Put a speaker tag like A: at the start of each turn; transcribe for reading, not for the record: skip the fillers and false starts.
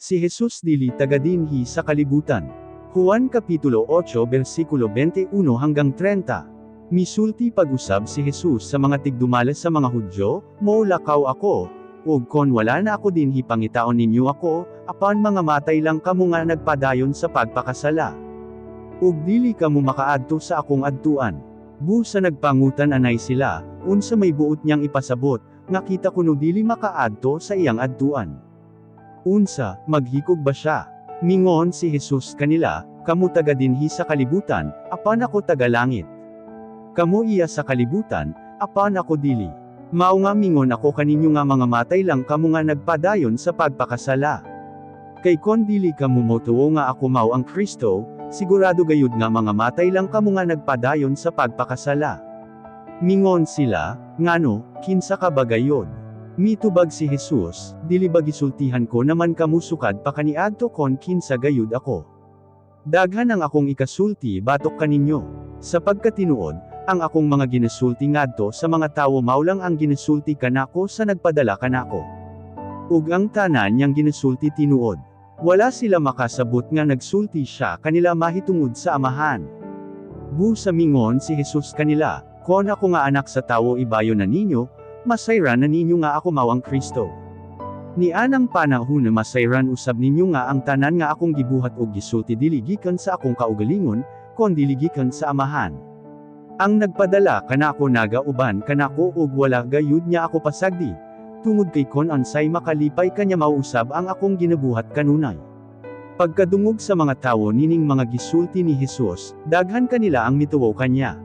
A: Si Jesus dili taga dinhi sa kalibutan. Juan Kapitulo 8 versikulo 21 hanggang 30. Misulti pag-usab si Jesus sa mga tigdumala sa mga Hudyo, "Molakaw ako, ug kon wala na ako dinhi pangitaon ninyo ako, apan mga matay lang kamo nga nagpadayon sa pagpakasala. Ug dili kamo makaadto sa akong adtuan." Busa nagpangutan-anay sila, unsa may buot niyang ipasabot, nga kita kuno dili makaadto sa iyang adtuan? Unsa, maghikog ba siya? Mingon si Jesus kanila, "Kamo taga dinhi sa kalibutan, apan ako taga langit. Kamo iya sa kalibutan, apan ako dili. Mao nga mingon ako kaninyo nga mga matay lang kamo nga nagpadayon sa pagpakasala. Kay kon dili kamo motuo nga ako mao ang Kristo, sigurado gayud nga mga matay lang kamo nga nagpadayon sa pagpakasala." Mingon sila, "Ngano, kinsa ka ba gayod?" Mitubag si Jesus, "Dili ba gisultihan ko naman kamo sukad pa kaniadto kon kinsa gayud ako? Daghan ang akong ikasulti batok kaninyo. Sa pagkatinuod, ang akong mga ginasulti ngadto sa mga tawo mao lang ang ginasulti kanako sa nagpadala kanako. Ug ang tanan niyang ginasulti tinuod." Wala sila makasabot nga nagsulti siya kanila mahitungod sa Amahan. Busa mingon si Jesus kanila, "Kon ako nga Anak sa Tawo ibayo na ninyo, masayran na ninyo nga ako mao ang Kristo. Nianang panahon na masayran usab ninyo nga ang tanan nga akong gibuhat og gisulti dili gikan sa akong kaugalingon, kon dili gikan sa Amahan. Ang nagpadala kanako naga uban kanako ug wala gayud niya ako pasagdi, tungod kay kon unsay makalipay kanya mao usab ang akong ginabuhat kanunay." Pagkadungog sa mga tawo nining mga gisulti ni Jesus, daghan kanila ang mituo kanya.